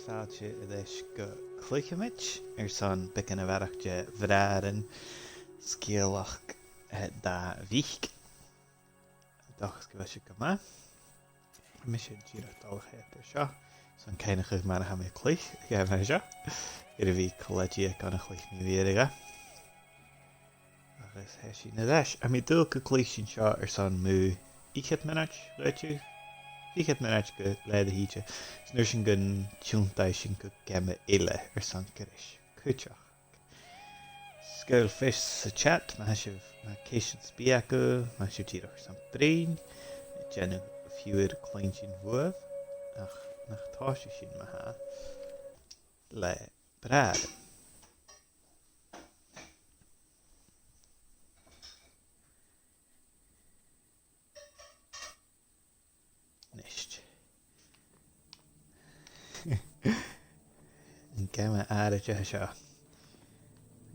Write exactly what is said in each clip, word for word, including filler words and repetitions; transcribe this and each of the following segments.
Fàilte air ais gu Cluicheamaid airson beagan a bharrachd de bhràithrean, sgeulachd, eh, dà mhic. Dòchas gu bheil sibh gu math. Tha mise dìreach a' dol a chèilidh seo, son cuimhneachadh mar a tha mi a' cluich a' gheama seo, air a bhith còmhla ri Dia gun a chluich mi a-riamh. Agus tha sinn air ais. Tha mi an dùil gun cluich sinn seo airson mu fhichead mionaid, dh'fhaodte, fhichead mionaid gu leth a thìde. Is an uair sin gun tionndadh sinn gu geama eile airson greis cuideachd. Sgaoil fios sa chat ma tha sibh, ma tha ceistean sam bith agaibh, ma tha sibh dìreach airson bruidhinn, dèanamh fiughair cluinntinn bhuaibh, ach nach tòisich sinn ma-thà le bràithrean. Nist. An geama àraid a tha seo.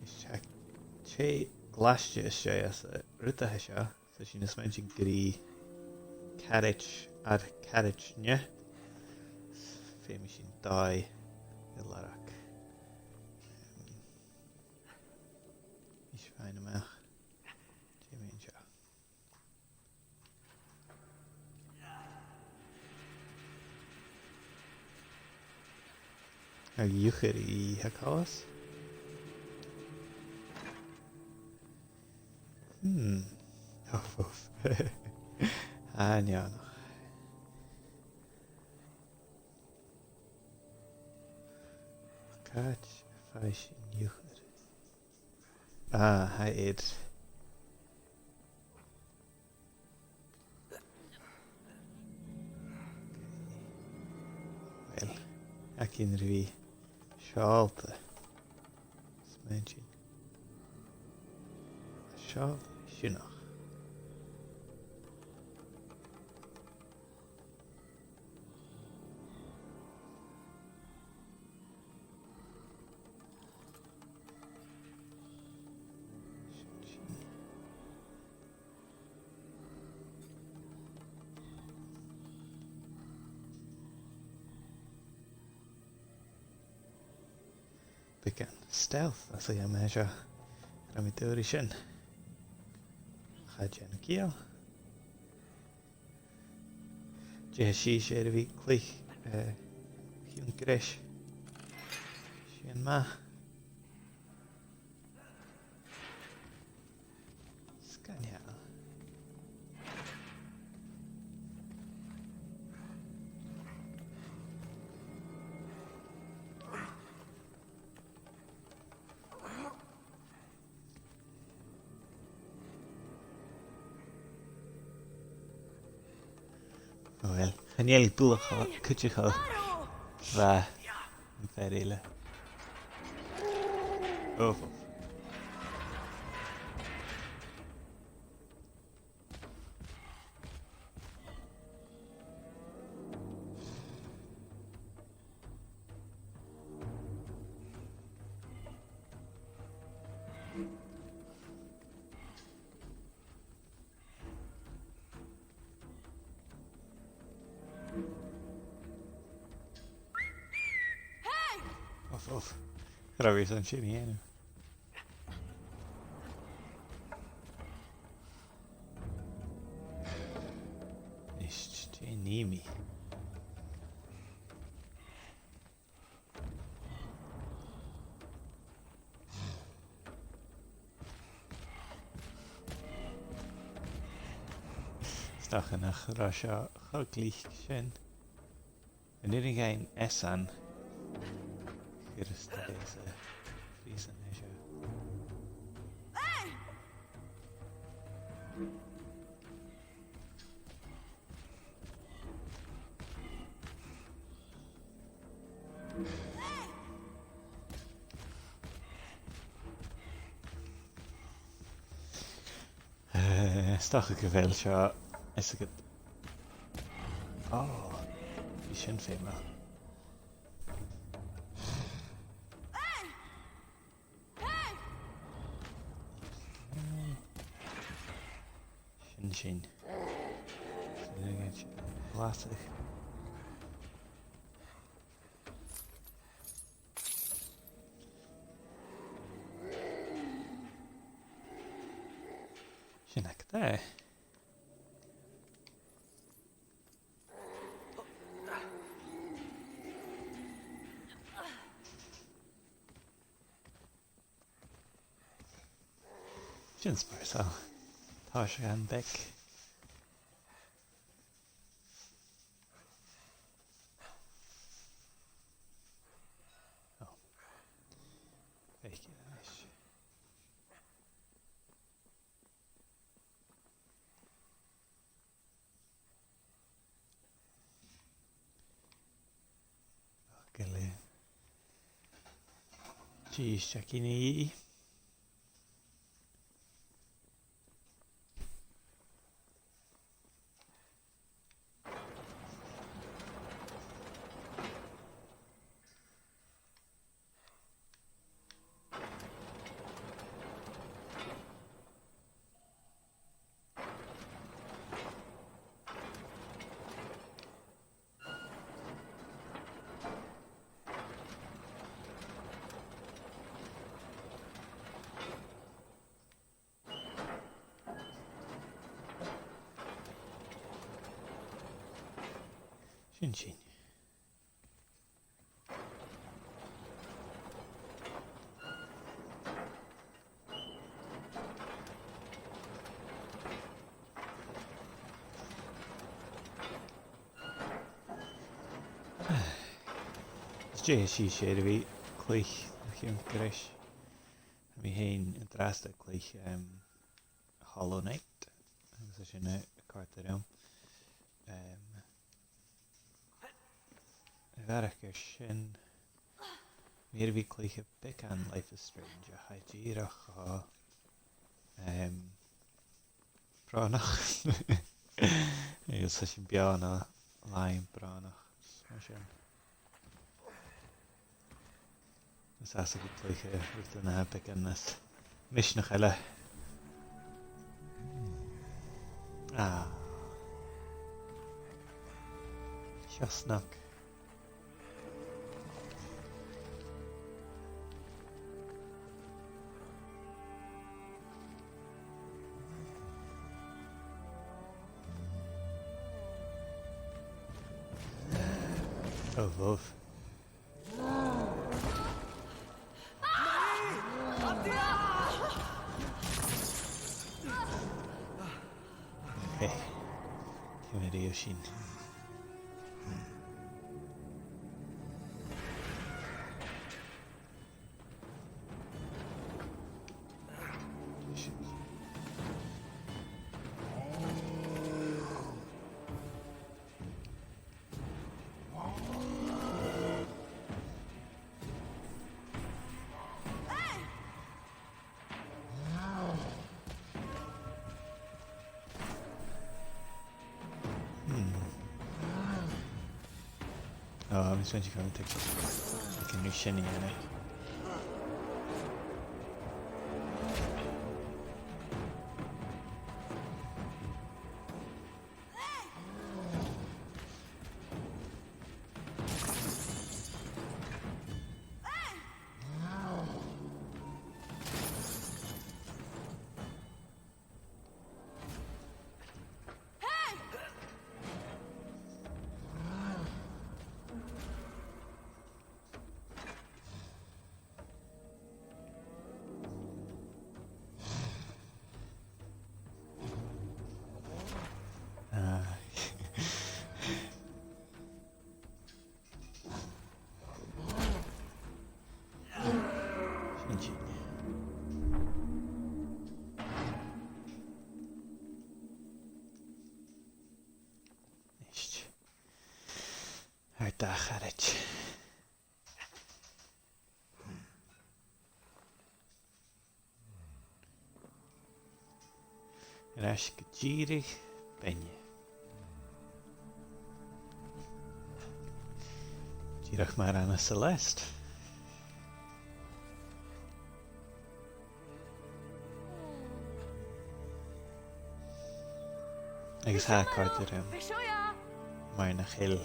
Is tha, tè glaiste às dèidh an rud a tha seo. So sinn a' smaointinn gur e caraid, ar caraid-ne. Feumaidh sinn dòigh a lorg. Em, is faighinn a-mach. Dè mu dheidhinn seo? An iuchair a tha coltach? Hmm. Uff, uff. Tha e neònach. Càit am faigh sinn an iuchair? Ah, tha e air. Uill, tha e air a bhith seòlta. Smaointinn. Seòlta sionnach. Beagan stealth às a' gheama seo. Chan eil mi dùil ri sin. Cha dèan ciall. Dè tha sibhse air a bhith a' cluich, eh, a chionn greis? Sìon math. Sgoinneil. O, uill, chan eil bualadh cuideachd. Bha. An fhear eile. O, fuck. Uff, uff. Cha robh fhios agam sin a dhèanamh. Is dè nì mi? Is dòcha nach robh seo cho glic sin. An urrainn dhuinn esan a chur a-steach sa phrìosan seo? Eh, 's dòcha gu bheil seo, is agad. Ò, bha sin feumail. Sin sin. Sin agad. Bhlasach. Sin agad e. Sin spòrsail. Tòiseachadh beag. Ò. Feuch a-nis. Gu bheil dithis againn. Sin sin. Is dè tha sibhse air a bhith a' cluich a' chiad ghreis? Tha mi fhìn an-dràsta a' cluich, em, Hollow Knight, agus tha sin a' còrdadh rium. Em, a bharrachd air sin, bha mi air a bhith a' cluich beagan Life is Strange, ach tha e dìreach cho, em, brònach. Agus tha sinn beò na làithean brònach. Mar sin. Is às a' chluich, eh, rudan a tha beagan nas misneachaile. Ah. Seasnach. Oh, love. Okay. Ciamar a tha sin? Hmm. Oh, I'm just going to go and take, I can do shinny in it. Ah. Sin sin. Ist. Ar dà charaid. Air ais gu dìreach beinne. Dìreach mar ann an Celeste. Agus tha e a' còrdadh rium mar nach eil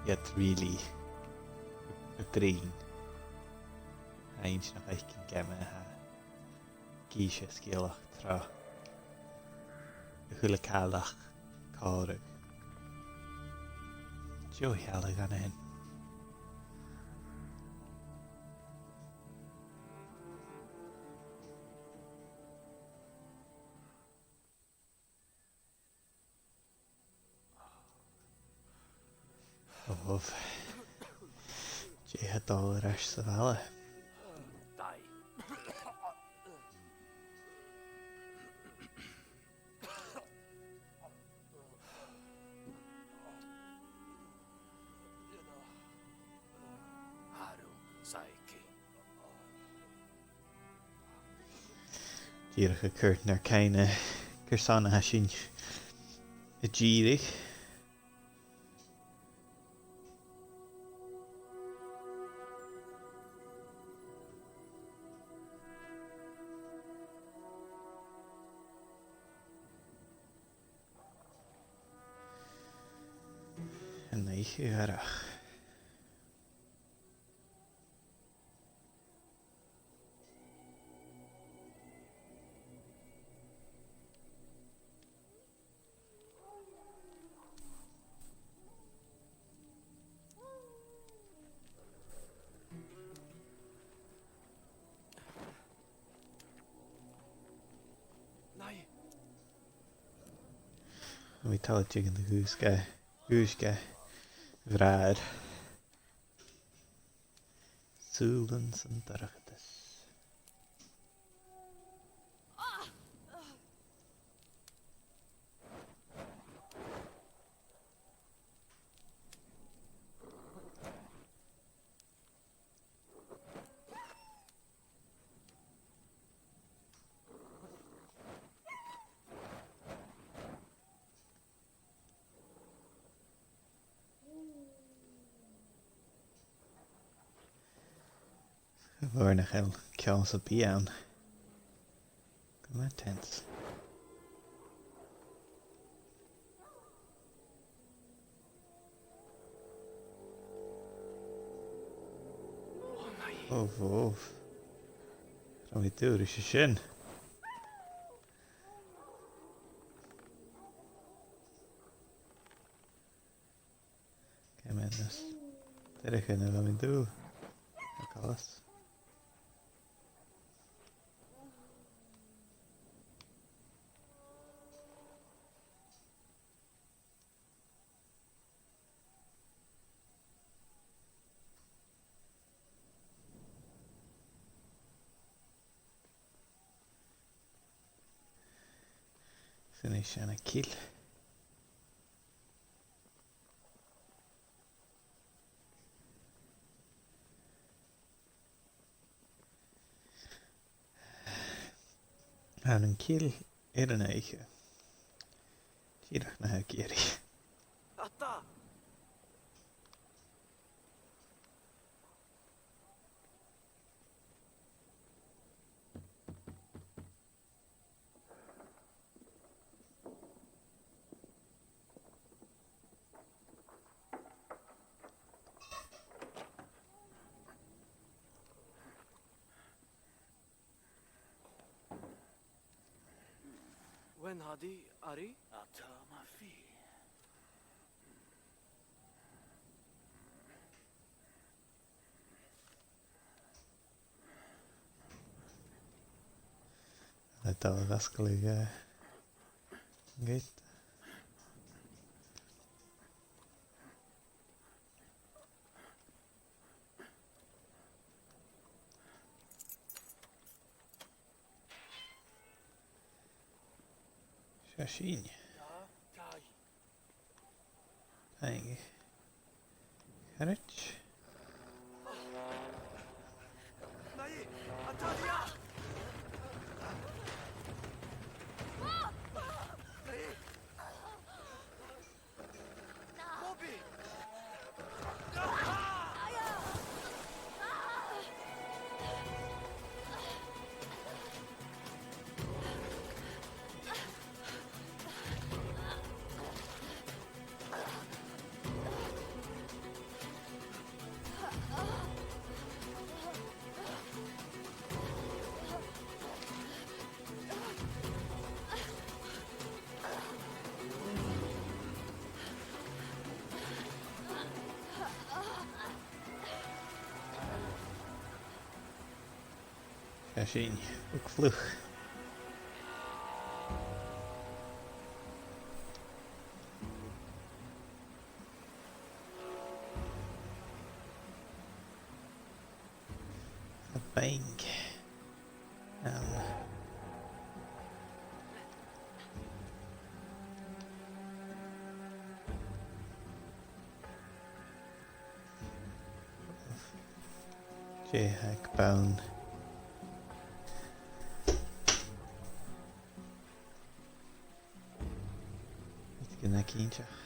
iad really a' bruidhinn. Tha e inntinneach fhaicinn geama a tha ag innse sgeulachd tro a h-uile càil ach còmhradh. Deagh shealladh ann a shin. Ò, dè tha dol air ais sa bhaile? Haru Saiki. Dìreach a' cur nar cuimhne carson a tha sinn a' dìreadh. An oidhche a bharrachd. Nai. Tha mi toilichte gun do dhùisg e, dhùisg e bhràthair. Sùilean san dorchadas. Bhur nach eil ceann sam bith ann. Gu math tense. Ò, bhò. Tha mi dùil ris a sin. Cò mheud nas dorcha na bha mi an dùil a ghabhas. Sin e, sin an cille. Tha an cille air an oidhche. Dìreach na tha ag iarraidh. Wen hadi ari? Atama fi. Ata vasculaire. Gate. Seo sinn. Thank you. Carriage. Tha sin. Ug fliuch. A bang. Um. Dè th' aig bonn? Is gu na cinnteach.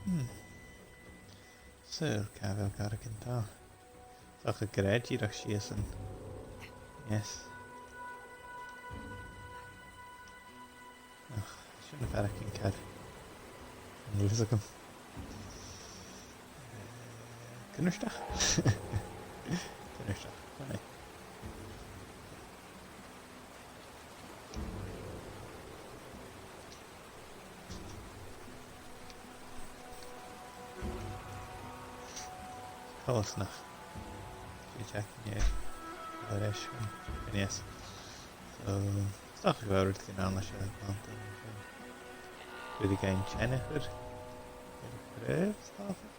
Hmm. Saoil càit a bheil Gargan a' dol. Tha e gu math dìreach sìos an. Yes. Ach, sin am faireachdainn car. An lios agam. Cunnartach. Cunnartach. Right. Coltach. Dè tha e ag ràdh? Yes. So, 's dòcha gu bheil rud gu leòr leis a' bhonn sin. Rudeigin teine a chur air a' chraobh, 's dòcha.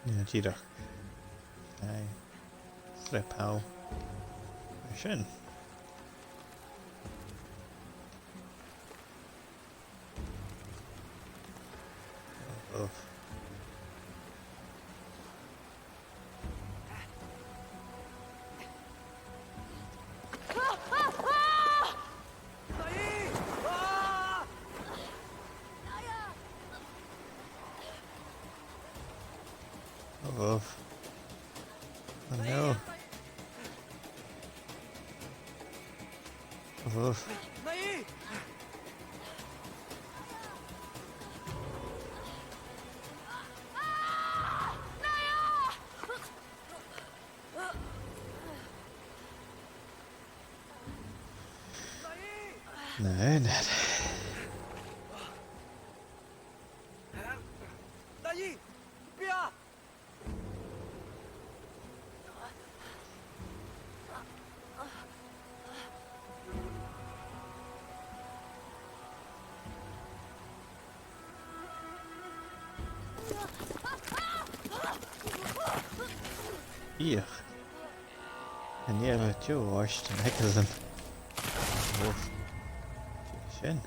Nì, dìreach. Aye. Sreap thall. Mar sin. Oh, oh. Oh, oh. Oh, no. Oh, oh. No, no. Iach. An e a bha thu ort an aigesan? Woof. Sin.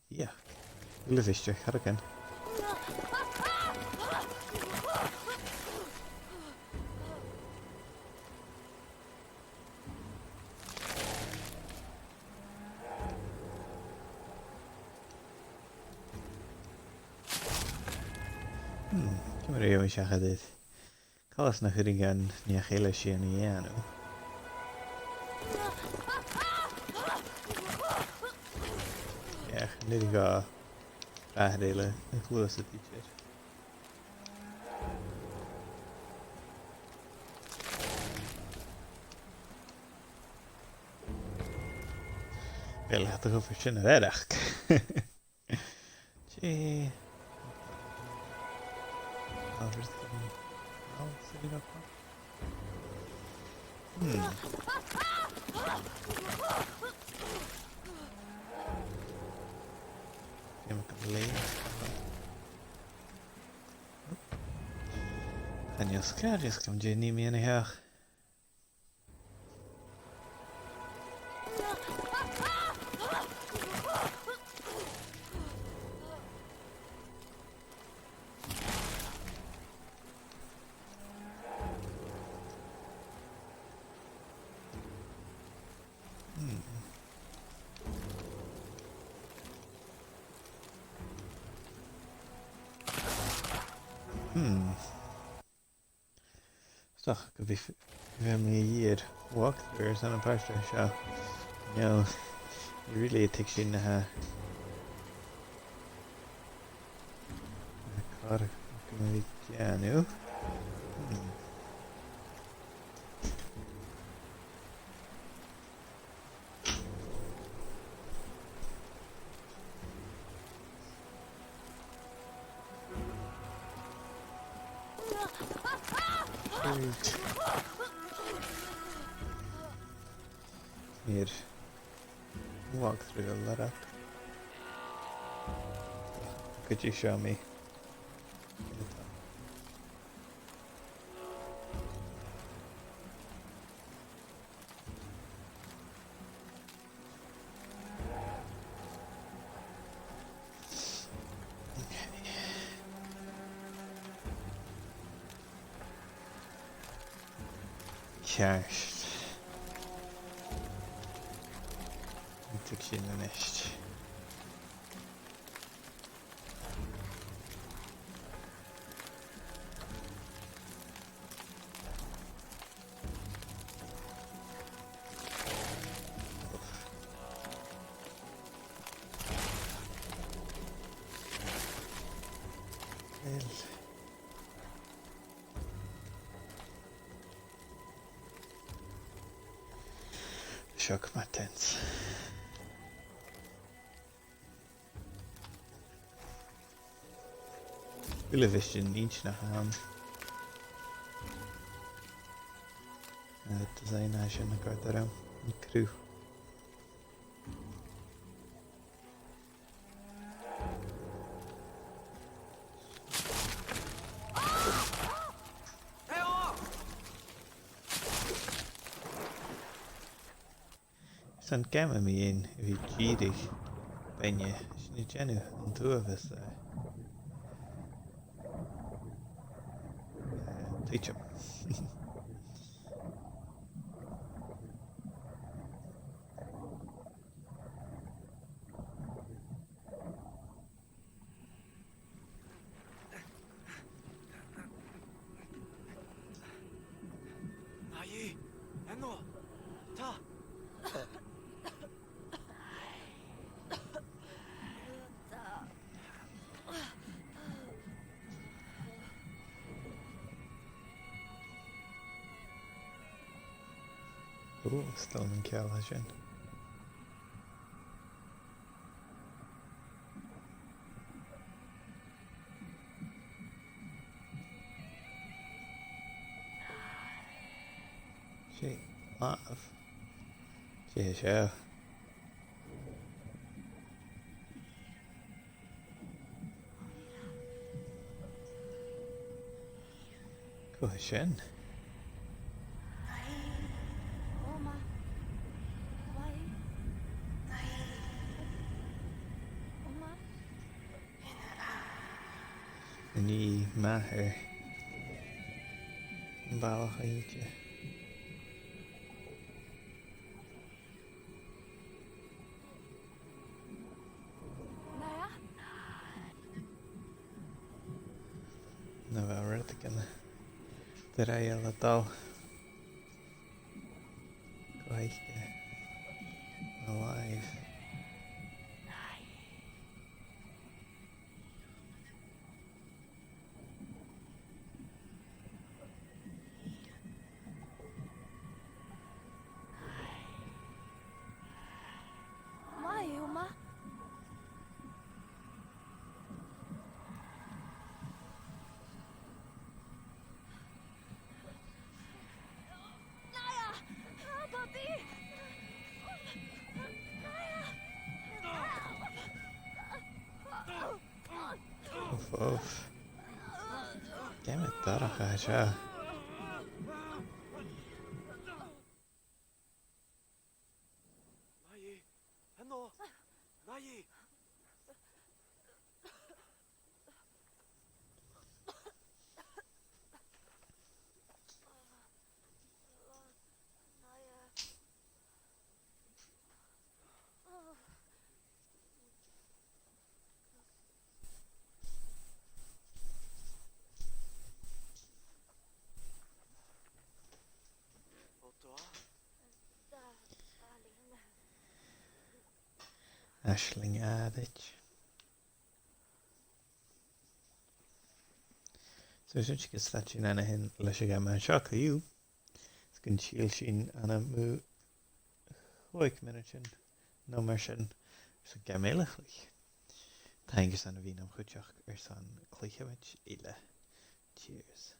Iach. Uilebheisteach, Harrigan. Hmm, ciamar a gheibh mi seachad air? Coltas nach urrainn dhan neach eile sin a dhèanamh. Ach, an urrainn dha bràthair eile a ghluasad idir? Uill, tha thu a' faireachdainn sin a-rithist. Tì. Ábhar. Á, sin e. Hmm. Chan eil sgath air a bhith a' dèanamh mi an-seo. Hmm. Hmm. 'S dòcha gum bi, gum bi mi a' dèanamh walkthrough airson a' phàirt seo. No, tha e really a' tuigsinn na tha, na càil a bha mi a' dèanamh. Hmm. Right. Here. Walkthrough a lorg. Could you show me? Ceart. An tuig sinn a-nis? Uill. Seo gu math tense. Uill, a bheil sin inntinneach a th' ann? Eh, design a tha sin a' còrdadh rium. An cruth. San geama mu dheidhinn a bhith dìreach beinne, sin a' dèanamh an t-uabhas, eh, eh, tuiteam. Nai, Eno, ta. Ò, 's toil leam an ceangal sin. 'S e làmh. 'S e seo. Cò tha sin? Nì mhath air am balach a th' innte. Nì, bha rudeigin eile a' dol gu h-àraidh. Alive. Mai, Uma. Naya! Help, Auntie! Naya! Uf, uf. Geama dorcha a tha seo. Nai, Eno, nai. aisling àraid. So, sin e, agus tha sinn an sin leis a' gheama seo co-dhiù. Is gun till sinn ann am mu chòig mionaidean no mar sin, airson geama eile a chluich. Taing airson a bhith nam chuideachd airson cluicheamaid eile. Cheers.